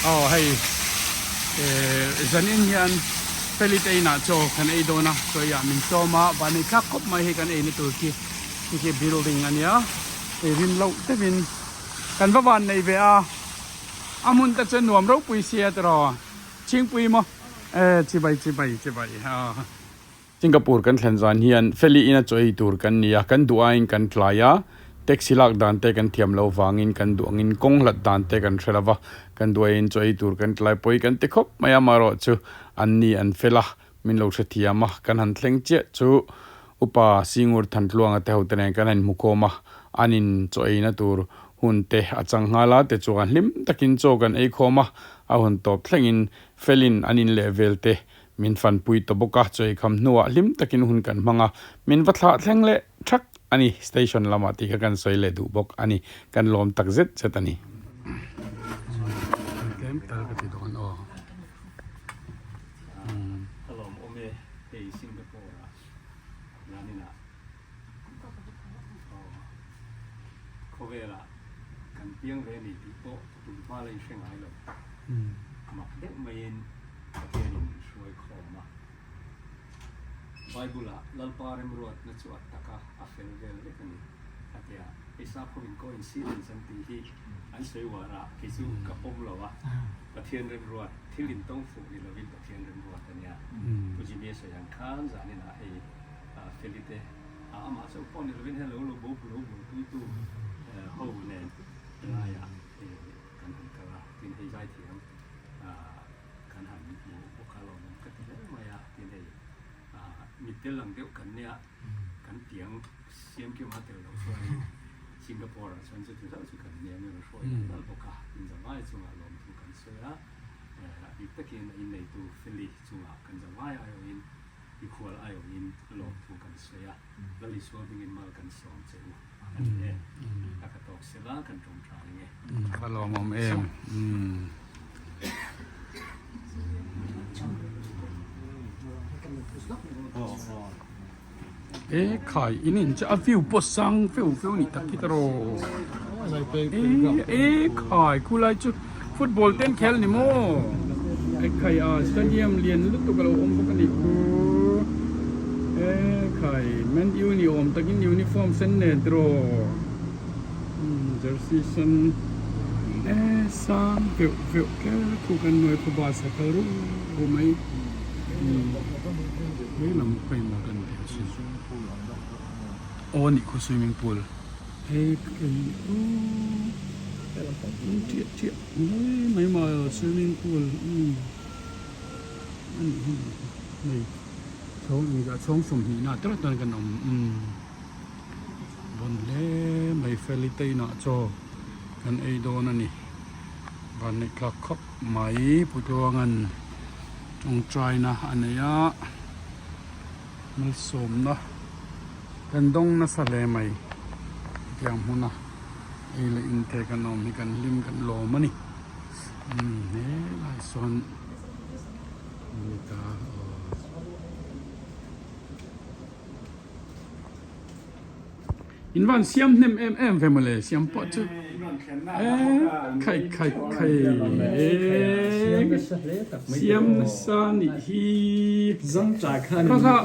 Aw hei zanin hian Feli te inah chaw kan ei dawn a, chaw eiah min sawm a, vanei thlak khawp mai hei kan eina tur khi khi khi building a nia, ei rin loh deuhin kan va van nei ve a, a hmun te chuan nuam ropui sia tiraw Chhingpui maw e chibai chibai chibai aw. Singapore kan thlen zan hian Feli ina chaw ei tur kan ni a, kan duh aiin kan tlai a, taxi lak dan te kan thiam loh vangin kan duh angin kawng hlat dan te kan hre lo va, kan duh aiin chaw ei tur kan tlai pawi kan ti khawp mai a, amaherawh chu an ni an fel a, min lo hrethiam a, kan han thleng chiah chu Upa Singur Thantluanga te hote nen kan han inhmukhawm a, an in chaw eina tur hun te a chang nghal a, tichuan hlim takin chaw kan ei khawm a, a hun tawp thlengin Felin an in leh vel te Min fanpui ta bawk a, chawi kham hnuah hlim takin hun kan hmang a, min va thlah thleng leh thak a ni, station lamah tih kha kan sawi leh duh bawk a ni, kan lawm tak zet zet a ni. Tlem tal ka ti dawn aw. Ka lawm awm e, hei Singapore ah Lanin ah aw khawvel ah kan piang ve a ni tih pawh tum hma la in hre ngai lo. Mak deuh maiin Pathianin min hruai khawm a. Bible-ah Lalpa remruatna chu a taka a fel vel vek a ni a ti a. Hei Saphovin coincidence an tih hi an sawi uar a, kei chu ka pawm lo a. Pathian remruat, thil intawng fuh ni lovin Pathian remruat a nia. Pu Jimmy a sawi ang khan zaninah hei Felite a amah chauh pawh ni lovin hei lo lo bo lo buaipuitu ho nen helaiah kan han kal a, tin hei zaithiam kan han hmu bawk a lawmawm ka ti hle mai a, tin hei mit tel ang deuh kan nia kan tiang siam kim a tel loh chuanin Singapore ah chuan chuti hlauh chu kan nia min rawn hruai nalh nalh bawk a, tin zavai chungah lawmthu kan sawi a, a bik takin a inneitu Feli chungah kan zavai aiawhin mikhual aiawhin lawmthu kan sawi a, Lal Isua hmingin mal kan sawm che u. A ni e, a ka tawk sela kan tawng tha reng e. Ka va lawmawm em. E khai in in chu a view pawh sang feuh feuh ni tak hi ta rawh. E khai khulai chu football te an khel ni maw. E khai a stadium lian lutuk a lo awm bawk a nih khu. E khai Man U ni awm takin uniform sen nen tiraw jersey sen e sang veuh veuh kher khu kan hnuai khu bus a kal ruh ruh mai hei lam pawh emaw kan ti a sin aw a nih khu swimming pool hei aww chiah chiah mai mai mai swimming pool a nih hi hei. Chhawng engzah chhawng 20 na teuh chuan kan awm umm vawn hle mai feli te inah chaw kan ei dawn a ni vanneih thlak khawp mai Pu Tluanga'n tawngtaina a nei a malsawmna kan dawng nasa hle mai hetiang hmuna ei leh in te kan awm hi kan hlim kan lawm a ni umm helai sawn. In van siam hnem em em ve mawle siam pawh chu khai khai khai siam nasa nih hi kha kha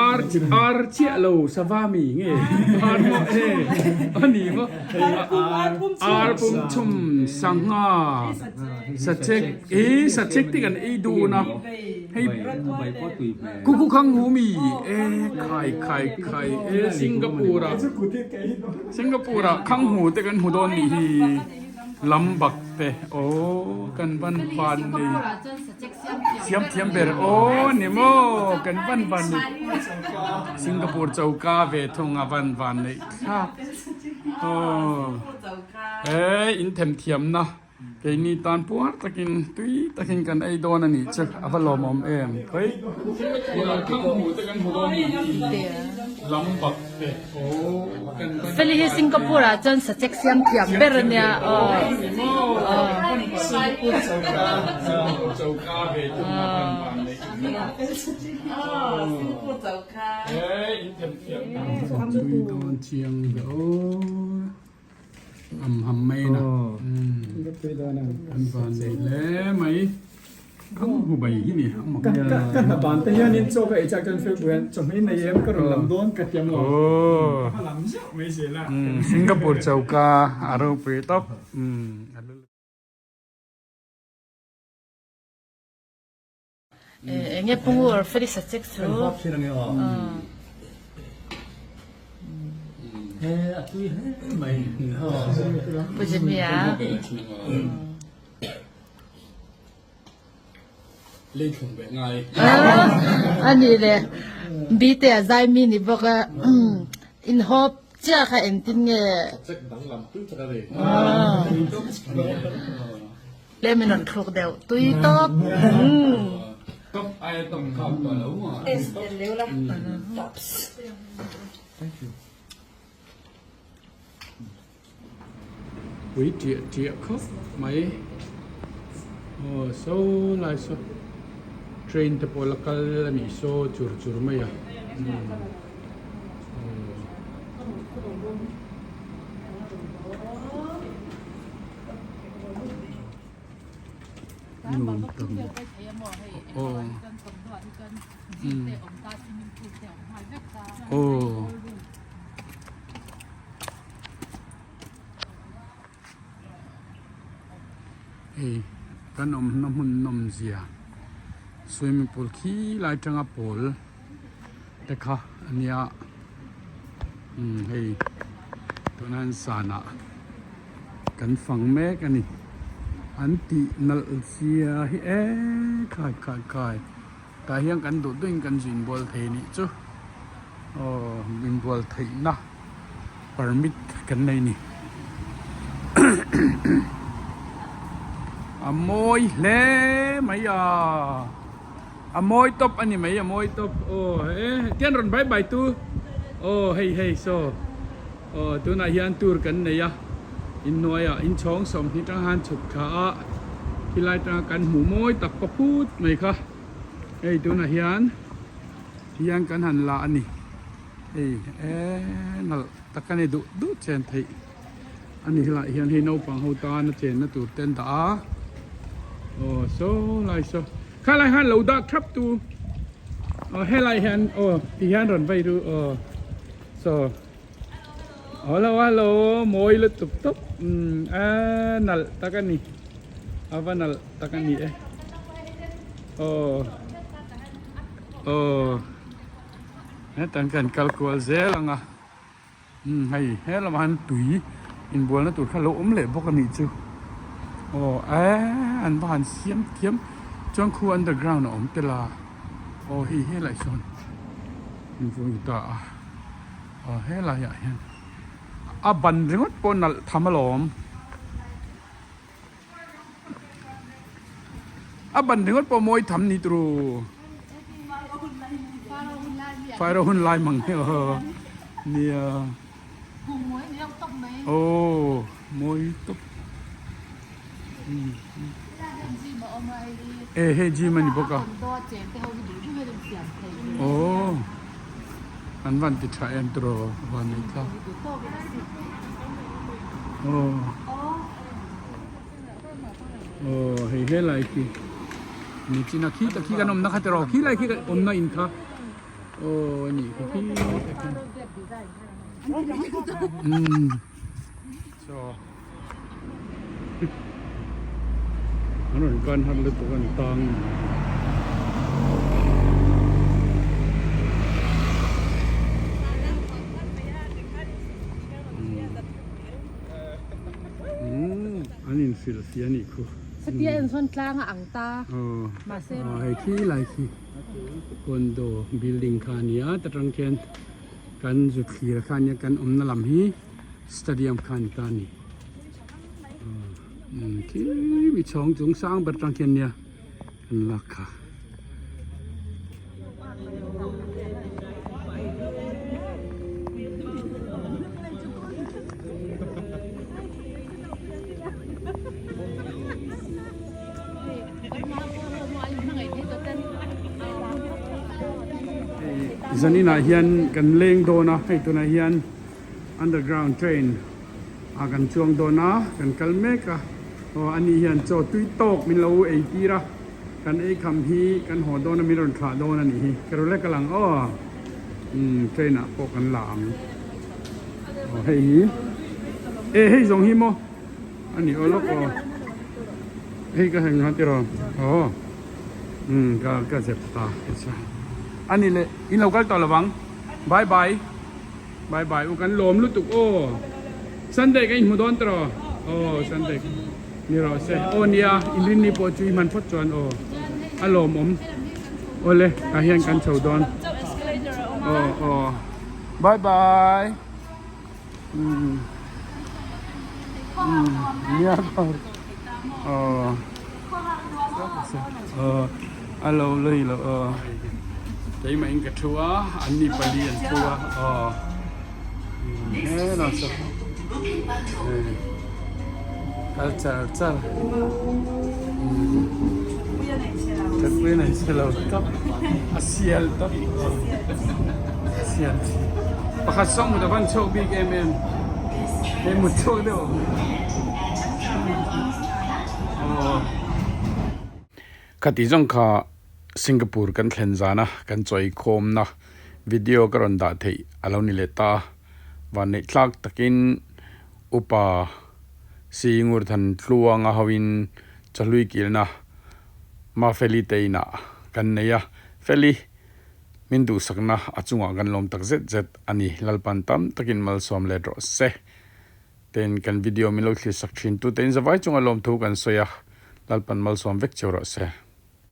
ar ar chiah lo sava mi nge ar maw e ani maw ar pum chhum sangha sachek E sachek te kan ei dawn a hei khu khu khang hu mi e khai khai khai e Singapore ah Singapore ah khang hu te kan hmu dawn nih hi lam bak te aw kan van van nei siam thiam ber aw ni maw kan van van nei Singapore choka ve thung a van van neih thlak aw e in them thiam na. Keini tan puar takin tui takin kan ei dawn a nih chu a va lawmawm em khawi Feli hi Singapore ah chuan sachek siam thiam ber a nia aw. Tui dawn chiang ve aw. Ham ham mai na. An van nei hle mai. Ang hu bai hi ni ang mak. Ka ka hna ban te hianin chaw ka ei chak chuan Facebook hian chawhmeh nei em ka rawn lam dawn ka tiam lo. Ka lam zeuh mai zel a. Singapore choka a ropui tawp. Enge pungu or Felix a check chu. Pu Jimmy a. Ani le Bite a zai mi ni bawk a in hawp chiah kha engtin nge. Le min rawn thluk deuh tui tawp. Top ai top kham tawh lo maw. Tops. Pui tiah tiah khawp mai. Aw so lai saw train te pawh la kal a nih saw chur chur mai a. Nuam tak aw aw hei kan awmna hmun nawm zia swimming pool khi lai atanga pawl te kha a nia umm hei tuna an sanah kan fang mek a ni an tih nalh zia hi e khai khai khai tah hian kan duh duhin kan zin bual thei a nih chu aw inbual theihna permit kan nei a ni a mawi hle mai a a mawi tawp a ni mai a mawi tawp aw e tian rawn bai bai tu aw hei hei saw. Aw tunah hian tour kan nei a, inhnuaiah inchhawng 20 tang han chhuk thla a, khilai tanga kan hmuh mawi tak pa phut mai kha hei tunah hian hian kan han la a ni, hei eee nalh tak a ni duh duh chen theih a ni helaiah hian hei naupang ho tana chenna tur te an dah a, aw saw lai saw khalai khan lo dah thap tu aw helai hian aw ti hian rawn vai ru aw saw. Hello hello mawi lutuk tawp umm a nalh tak a ni a va nalh tak a ni e aw aw hetah kan kal kual zel ang a umm hei he lamah hian tui inbualna tur kha a lo awm leh bawk a nih chu aw eee an va han siam thiam chuan khu underground a awm tel a aw hei helaiah sawn invuah ta a. Aw helai ah hian a ban ringawt pawh nalh tham alawm a ban ringawt pawh mawi tham ni turu fire hun lai mang hi aw nia aw mawi tawp e hei gym a ni bawk a aw an van ti tha em tiraw van nei thlak aw aw hei helai khi nichina khi tak khi kan awmna kha tiraw khilai khi kan awmna in kha aw a nih khi khi tak umm. Chaw an rawn kan har lutuk an tang an inhrilh si a nih khu Satia en chuan tlang a ang ta mahse hei khi lai khi condo building kha a ni a ta tang khian kan zu thlir kha a nia kan awmna lam hi. Stadium kha a ni ta a ni khi mi chhawng chung sang ber tang khian nia an lak kha. Zaninah hian kan leng dawn a hei tunah hian. Underground train Ah kan chuang dawn a, kan kal mek a, aw ani hian chaw tui tawk min lo ei tir a, kan ei kham hi kan haw dawn a min rawn thlah dawn a nih hi, ka ru lek a lang aw, umm train ah pawh kan la ang, aw hei hi, e hei zawng hi maw a ni aw lawk aw, hei ka heng ha tiraw aw umm ka ka zep ta a ni leh in lo kal tawh lovang bye bye. Bye bye u kan lawm lutuk aw Sunday ka inhmu dawn tawh aw Sunday ni rawh se aw nia inrin ni pawh chu i hman phawt chuan aw a lawmawm awle tah hian kan chho dawn aw aw bye bye um um nia aw aw a lo lui lo aw keimah in ka thu a an ni pali an thu a aw he saw kal char char thatpui nei che lo tawp a sial tawp a sial pakhat sawng mut a van chhuak bik em em he mut chhuak deuh Khati zawng kha Singapore kan thlen zana kan chawi khawmna video ka rawn dah theih a lo ni leh ta a, vanneih tlak takin upa Singur Than Tluanga hoin chahlui kilna Mafeli te inah kan nei a, Feli min duhsakna a chungah kan lawm tak zet zet a ni, Lalpan tam takin malsawm let rawh se. Ten kan video min lo thlir sak thin tu te in zavai chunga lawmthu kan sawi a, Lalpan malsawm vek cheu rawh se.